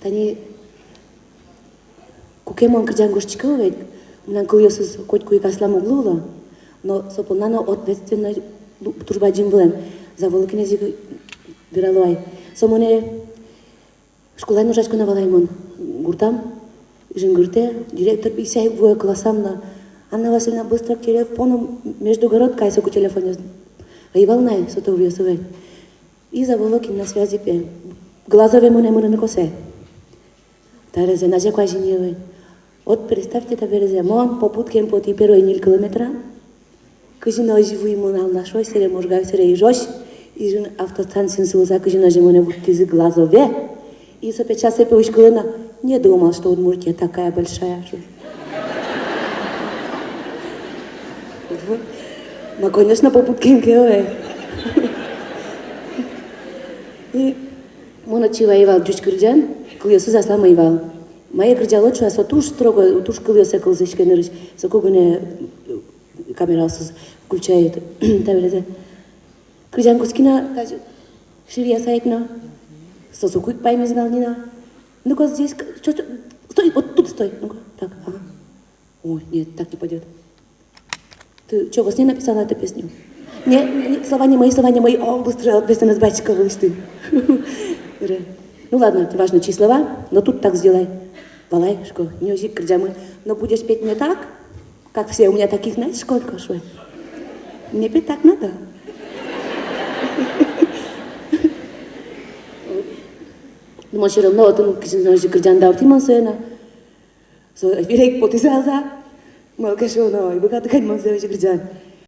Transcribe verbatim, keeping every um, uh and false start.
Тани куке мон кырӟан гожтӥсько ведь, мынам кылъёсыз котьку ик аслам уг луыло, но со понна но ответственной, ну, туж бадӟым вылэм. Заволокинэз ик верало ай. Со монэ школаын ужасько на вал ай мон. Гуртам, жингыртэ, директор пе ик вуэ классам но: «Анна Васильевна, быстро к телефону, междугородкае», соку телефонэз ӧй вал на ай, сотовойёс ӧвӧл. И Заволокин на связи пе. Глазове монэ мыныны косэ. Табере зэ, Надя, куазь ини ӧвӧл. Вот представьте, табере зэ, мон попуткаен потӥ первой ньыль километра. Кызьы но озьы вуи мон Алнашозь, собере Можгаозь, собере Ижозь. Ижын автостанциын сылыса, кызьы но озьы монэ вуттӥзы Глазове. И со пе часэ пе уськылэ но: «Не думал, что Удмуртия такая большая», шуэ. Вот. Но, конечно, попуткаен ке ӧвӧл. И мон отчы вае вал ӟуч кырӟан, кылъёсыз аслам ӧй вал. Мае кырӟалод, шуо, со туж строго, туж кылъёссэ кылзӥське нырысь. Соку гинэ, э, камераосыз включают. Табере зэ, кырӟан кутски на, тазьы ширъяса ик но. Со соку ик паймиз вал ни на. «Ну-ка, здесь, к-, чё, чё, стой, вот тут стой. Ну-ка, так, ага. О, нет, так не пойдёт. Ты чё, во сне написала эту песню?» «Не, не, слова не мои, слова не мои». О, быстро ответственность батька вылысьтым. Ре. «Ну ладно, неважно, чьи слова, но тут так сделай». Валай, шуисько, нёжик кырӟамы. «Но будешь петь не так, как все, у меня таких, знаешь, сколько», шуэ. «Мне петь так надо». Ну, мон всё равно отын кызьы но озьы кырӟан даур тӥ мон сое но. Со эфире ик потӥз вал за. Малы ке шуоно, ӧй быгаты кадь мон сое озьы кырӟан.